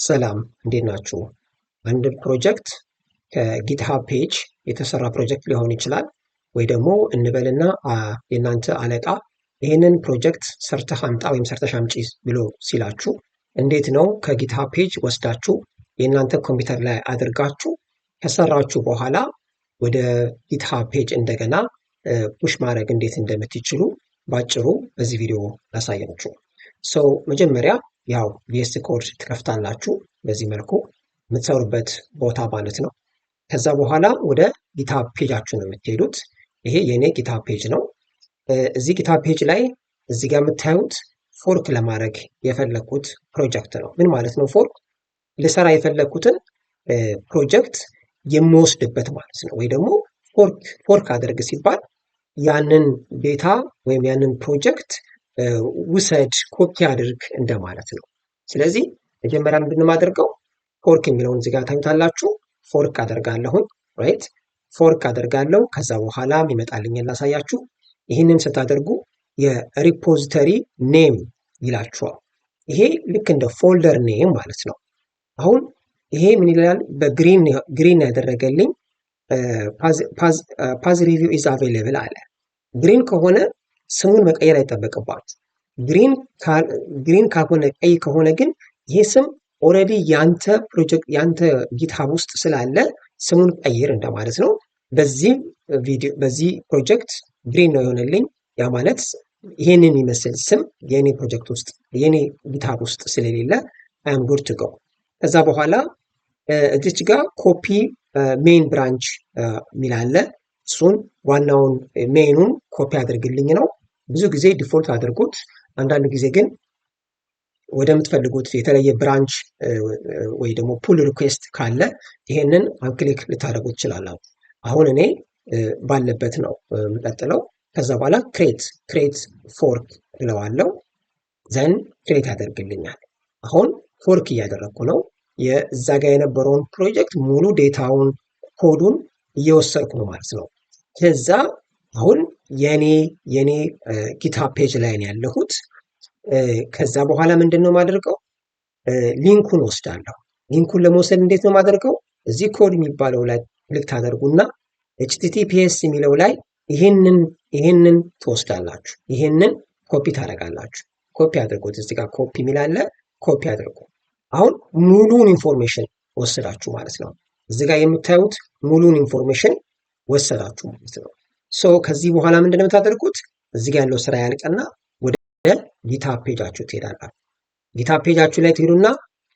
ሰላም፣ እንዴት ናችሁ? አንድ ፕሮጀክት ከ GitHub page የተሰራ ፕሮጀክት ሊሆን ይችላል፣ ወይ ደግሞ እንበልና የእናንተ አለቃ ይህንን ፕሮጀክት ሰርተህ አምጣ ወይም ሰርተሽ አምጪ ብሎ ሲላችሁ እንዴት ነው ከ GitHub page ወስዳችሁ የእናንተ ኮምፒውተር ላይ አድርጋችሁ ከሰራችሁ በኋላ ወደ GitHub page እንደገና push ማድረግ እንዴት እንደምትችሉ ባጭሩ በዚህ ቪዲዮ ላሳያችሁ። So መጀመሪያ ያው VS Code ትከፍታላችሁ፣ በዚህ መልኩ የምትሰሩበት ቦታ ማለት ነው። ከዛ በኋላ ወደ GitHub page ኣችሁ ነው የምትሄዱት። ይሄ የእኔ GitHub page ነው። እዚህ GitHub page ላይ እዚህ ጋር የምታዩት fork ለማድረግ የፈለግኩት ፕሮጀክት ነው። ምን ማለት ነው? Fork ልሰራ የፈለግኩትን ፕሮጀክት የምወስድበት ማለት ነው። ወይ ደግሞ fork አድርግ ሲባል ያንን data ወይም ያንን ፕሮጀክት ውሰድ፣ ኮፒ አድርግ እንደማለት ነው። ስለዚህ መጀመሪያ ምንድን ነው የማደርገው? Fork የሚለውን እዚህ ጋር ታዩታላችሁ። Fork አደርጋለሁኝ፣ right፣ fork አደርጋለሁ። ከዛ በኋላ የሚመጣልኝን ላሳያችሁ። ይህንን ስታደርጉ የ repository name ይላችኋል። ይሄ ልክ እንደ folder name ማለት ነው። አሁን ይሄ ምን ይላል? በ green ያደረገልኝ path review is available አለ። Green ከሆነ ስሙን መቀየር አይጠበቅባችሁ። Green ካልሆነ፣ ቀይ ከሆነ ግን ይሄ ስም already ያንተ ፕሮጀክት ያንተ GitHub ውስጥ ስላለ ስሙን ቀይር እንደማለት ነው። በዚህ ቪዲዮ በዚህ ፕሮጀክት green ነው የሆነልኝ። ያ ማለት ይሄንን የሚመስል ስም የኔ ፕሮጀክት ውስጥ፣ የኔ GitHub ውስጥ ስለሌለ I'm good to go። ከዛ በኋላ እዚች ጋር copy main branch የሚል አለ። እሱን ዋናውን main ኑን copy አድርግልኝ ነው። ብዙ ጊዜ default አድርጉት። አንዳንድ ጊዜ ግን ወደምትፈልጉት የተለየ branch ወይ ደግሞ pull request ካለ ይሄንን unclick ልታደርጉ ትችላላችሁ። አሁን እኔ ባለበት ነው የምቀጥለው። ከዛ በኋላ create fork እለዋለሁ። Then create ያደርግልኛል። አሁን fork እያደረግኩ ነው። የዛ ጋር የነበረውን ፕሮጀክት ሙሉ data ውን፣ ኮዱን እየወሰድኩ ነው ማለት ነው። ከዛ አሁን የኔ GitHub page ላይ ነው ያለሁት። ከዛ በኋላ ምንድን ነው የማደርገው? Link ኡን ወስዳለሁ። Link ኡን ለመውሰድ እንዴት ነው የማደርገው? እዚህ ኮድ የሚባለው ላይ click ታደርጉና HTTPS የሚለው ላይ ይህንን ትወስዳላችሁ። ይህንን ኮፒ ታደርጋላችሁ። ኮፒ አድርጉት። እዚህ ጋር ኮፒ የሚል አለ። ኮፒ አድርጉ። አሁን ሙሉውን information ወሰዳችሁ ማለት ነው። እዚህ ጋር የምታዩት ሙሉውን information ወሰዳችሁ ማለት ነው። So ከዚህ በኋላ ምንድን ነው የምታደርጉት? እዚህ ጋር ያለው ስራ ያልቅና ወደ GitHub page ኣችሁ ትሄዳላችሁ። GitHub page ኣችሁ ላይ ትሄዱና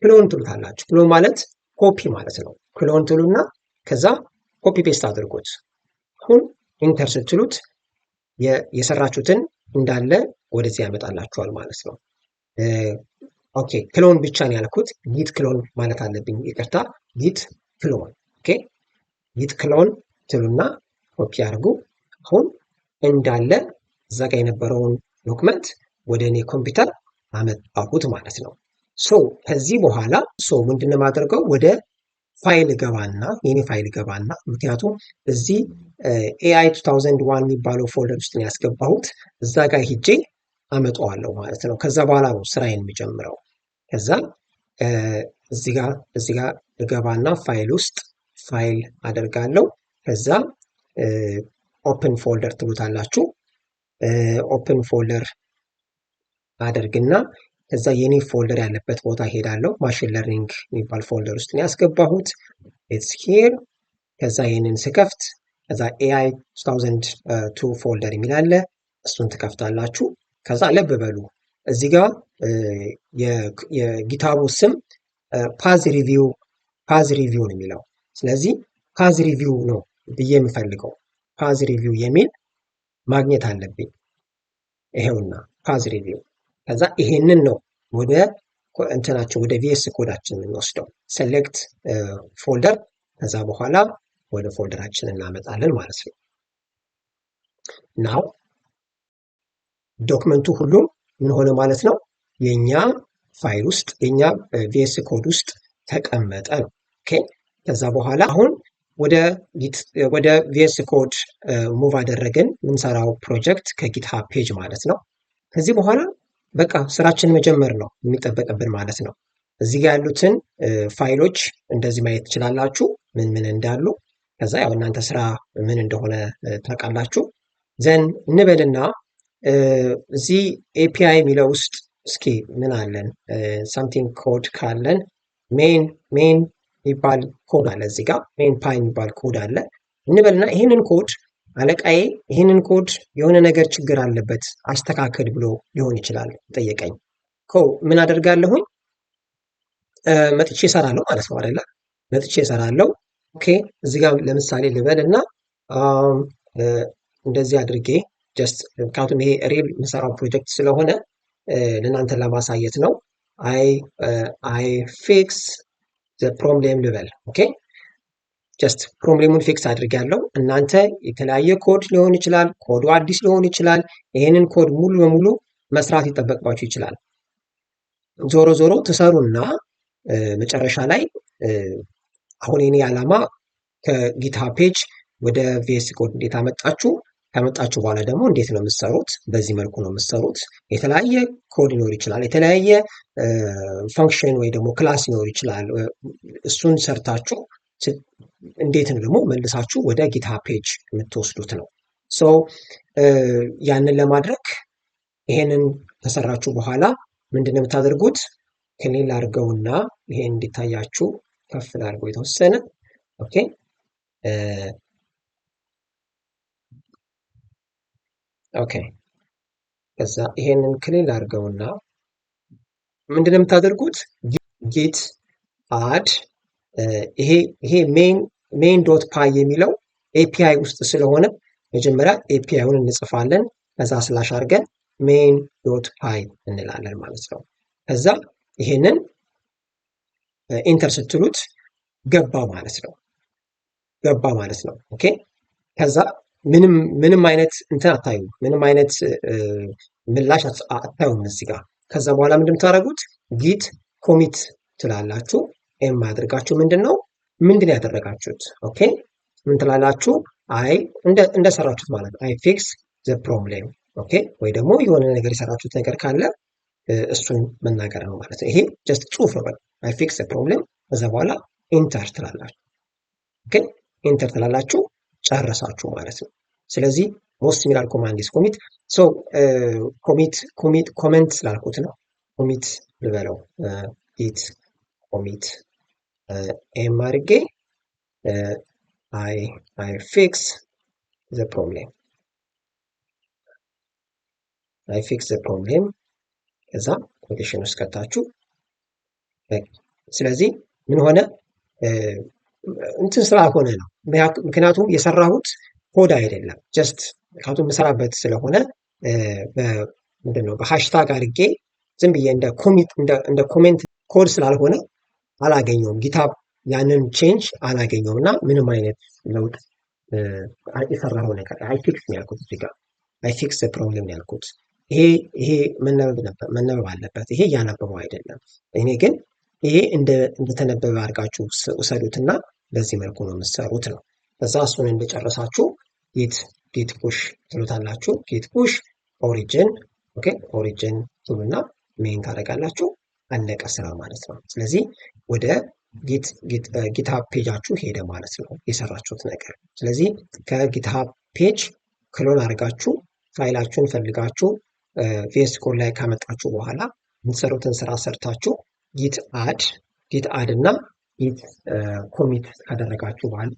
clone ትሉታላችሁ። Clone ማለት ኮፒ ማለት ነው። Clone ትሉና ከዛ copy paste አድርጉት። አሁን enter ስትሉት የሰራችሁትን እንዳለ ወደዚህ ያመጣላችኋል ማለት ነው። Okay፣ clone ብቻ ነው ያልኩት፣ git clone ማለት አለብኝ። ይቅርታ፣ git clone። Okay፣ git clone ትሉና ኮፒ አድርጉ። አሁን እንዳለ እዛ ጋ የነበረውን document ወደ እኔ ኮምፒውተር አመጣሁት ማለት ነው። So ከዚህ በኋላ so ምንድን ነው የማደርገው? ወደ ፋይል ገባና፣ የኔ ፋይል ገባና፣ ምክንያቱም እዚህ AI 2001 የሚባለው folder ውስጥ ነው ያስገባሁት፣ እዛ ጋር ሂጄ አመጣዋለሁ ማለት ነው። ከዛ በኋላ ነው ስራዬን የሚጀምረው። ከዛ እዚህ ጋር እገባና ፋይል ውስጥ ፋይል አደርጋለሁ። ከዛ open folder ትሉታላችሁ። Open folder አደርግና ከዛ የኔ folder ያለበት ቦታ ሄዳለሁ። Machine learning የሚባል folder ውስጥ ነው ያስገባሁት። It's here። ከዛ ይህንን ስከፍት ከዛ AI 2002 folder የሚል አለ። እሱን ትከፍታላችሁ። ከዛ ልብ በሉ፣ እዚህ ጋር የ GitHub ኡ ስም path review ነው የሚለው። ስለዚህ path review ነው ብዬ የምፈልገው፣ path review የሚል ማግኘት አለብኝ። ይሄውና path review። ከዛ ይሄንን ነው ወደ እንትናችን፣ ወደ VS Code ኣችን የምንወስደው። Select folder፣ ከዛ በኋላ ወደ folder ኣችን እናመጣለን ማለት ነው። Now document ኡ ሁሉም ምን ሆነ ማለት ነው? የኛ ፋይል ውስጥ፣ የኛ VS Code ውስጥ ተቀመጠ ነው። Okay፣ ከዛ በኋላ አሁን ወደ VS Code move አደረግን የምንሰራው ፕሮጀክት ከ GitHub page ማለት ነው። ከዚህ በኋላ በቃ ስራችን መጀመር ነው የሚጠበቅብን ማለት ነው። እዚህ ጋር ያሉትን ፋይሎች እንደዚህ ማየት ትችላላችሁ፣ ምን ምን እንዳሉ። ከዛ ያው እናንተ ስራ ምን እንደሆነ ታውቃላችሁ። Then እንበልና እዚህ API የሚለው ውስጥ እስኪ ምን አለን? Something code ካለን main የሚባል ኮድ አለ፣ እዚህ ጋር main py የሚባል ኮድ አለ እንበልና ይህንን ኮድ አለቃዬ ይህንን ኮድ የሆነ ነገር ችግር አለበት አስተካከል ብሎ ሊሆን ይችላል ጠየቀኝ። ምን አደርጋለሁኝ? መጥቼ እሰራለሁ ማለት ነው አይደለ? መጥቼ እሰራለሁ። Okay፣ እዚህ ጋር ለምሳሌ ልበል እና እንደዚህ አድርጌ just ምክንያቱም ይሄ real የምሰራው ፕሮጀክት ስለሆነ ለእናንተ ለማሳየት ነው። I fix the problem ልበል። Okay፣ just problem ኡን fix አድርጌያለሁ። እናንተ የተለያየ ኮድ ሊሆን ይችላል፣ ኮዱ አዲስ ሊሆን ይችላል። ይህንን ኮድ ሙሉ በሙሉ መስራት ሊጠበቅባችሁ ይችላል። ዞሮ ዞሮ ትሰሩና መጨረሻ ላይ አሁን የኔ ዓላማ ከ GitHub page ወደ VS Code እንዴት አመጣችሁ፣ ካመጣችሁ በኋላ ደግሞ እንዴት ነው የምትሰሩት? በዚህ መልኩ ነው የምትሰሩት። የተለያየ ኮድ ሊኖር ይችላል። የተለያየ function ወይ ደግሞ class ሊኖር ይችላል። እሱን ሰርታችሁ እንዴት ነው ደግሞ መልሳችሁ ወደ GitHub page የምትወስዱት ነው። So ያንን ለማድረግ ይሄንን ከሰራችሁ በኋላ ምንድን ነው የምታደርጉት? Clean ላድርገውና ይሄን እንዲታያችሁ ከፍ ላድርገው የተወሰነ። Okay፣ ከዛ ይሄንን clean ላድርገውና ምንድን ነው የምታደርጉት? Git add፣ ይሄ main.py የሚለው API ውስጥ ስለሆነ መጀመሪያ API ውን እንጽፋለን። ከዛ slash አድርገን main.py እንላለን ማለት ነው። ከዛ ይሄንን enter ስትሉት ገባ ማለት ነው። ገባ ማለት ነው። Okay፣ ከዛ ምንም ምንም አይነት እንትን አታዩም። ምንም አይነት ምላሽ አታዩም እዚህ ጋር። ከዛ በኋላ ምንድን የምታደርጉት? Git commit ትላላችሁ። M አድርጋችሁ ምንድን ያደረጋችሁት? Okay፣ ምን ትላላችሁ? I እንደሰራችሁት ማለት ነው። I fix the problem፣ okay። ወይ ደግሞ የሆነ ነገር የሰራችሁት ነገር ካለ እሱን መናገር ነው ማለት ነው። ይሄ just ጽሁፍ ነው። በቃ I fix the problem። ከዛ በኋላ enter ትላላችሁ። Okay፣ enter ትላላችሁ፣ ጨረሳችሁ ማለት ነው። ስለዚህ most similar command is commit። So commit commit comment ስላልኩት ነው commit ልበለው። Git commit M አድርጌ I fix the problem፣ I fix the problem፣ ከዛ quotation ውስጥ ከታችሁ። ስለዚህ ምን ሆነ? እንትን ስላልሆነ ነው። ምክንያቱም የሰራሁት ኮድ አይደለም። Just ምክንያቱም የምሰራበት ስለሆነ ምንድን ነው በ hashtag አድርጌ ዝም ብዬ እንደ commit እንደ comment code ስላልሆነ አላገኘውም። GitHub ያንን change አላገኘውም እና ምንም አይነት ለውጥ የሰራኸው ነገር I fix ነው ያልኩት፣ እዚህ ጋር I fix problem ነው ያልኩት። ይሄ መነበብ አለበት። ይሄ እያነበበው አይደለም። እኔ ግን ይሄ እንደተነበበ አድርጋችሁ ውሰዱትና በዚህ መልኩ ነው የምትሰሩት ነው። ከዛ እሱን እንደጨረሳችሁ git push ትሉታላችሁ። Git push origin፣ okay፣ origin ትሉና main ታደርጋላችሁ። አለቀ ስራ ማለት ነው። ስለዚህ ወደ GitHub page ኣችሁ ሄደ ማለት ነው የሰራችሁት ነገር። ስለዚህ ከ GitHub page clone አድርጋችሁ ፋይላችሁን ፈልጋችሁ VS Code ላይ ካመጣችሁ በኋላ የምትሰሩትን ስራ ሰርታችሁ git add እና git commit ካደረጋችሁ በኋላ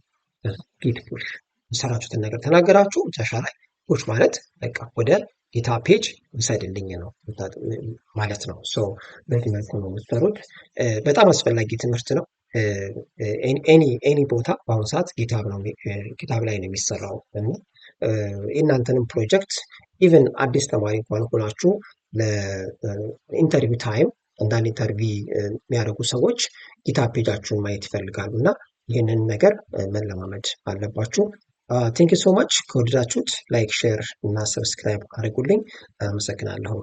git push የሰራችሁትን ነገር ተናገራችሁ። መጨረሻ ላይ push ማለት በቃ ወደ GitHub page ውሰድልኝ ነው ማለት ነው። So በዚህ መልኩ ነው የምትሰሩት። በጣም አስፈላጊ ትምህርት ነው። Any ቦታ በአሁኑ ሰዓት GitHub ነው፣ GitHub ላይ ነው የሚሰራው እና የእናንተንም ፕሮጀክት even አዲስ ተማሪ እንኳን ሆናችሁ ለ interview time አንዳንድ interview የሚያደርጉ ሰዎች GitHub page ኣችሁን ማየት ይፈልጋሉ እና ይህንን ነገር መለማመድ አለባችሁ። Thank you so much። ከወደዳችሁት like፣ share እና subscribe አድርጉልኝ። አመሰግናለሁ።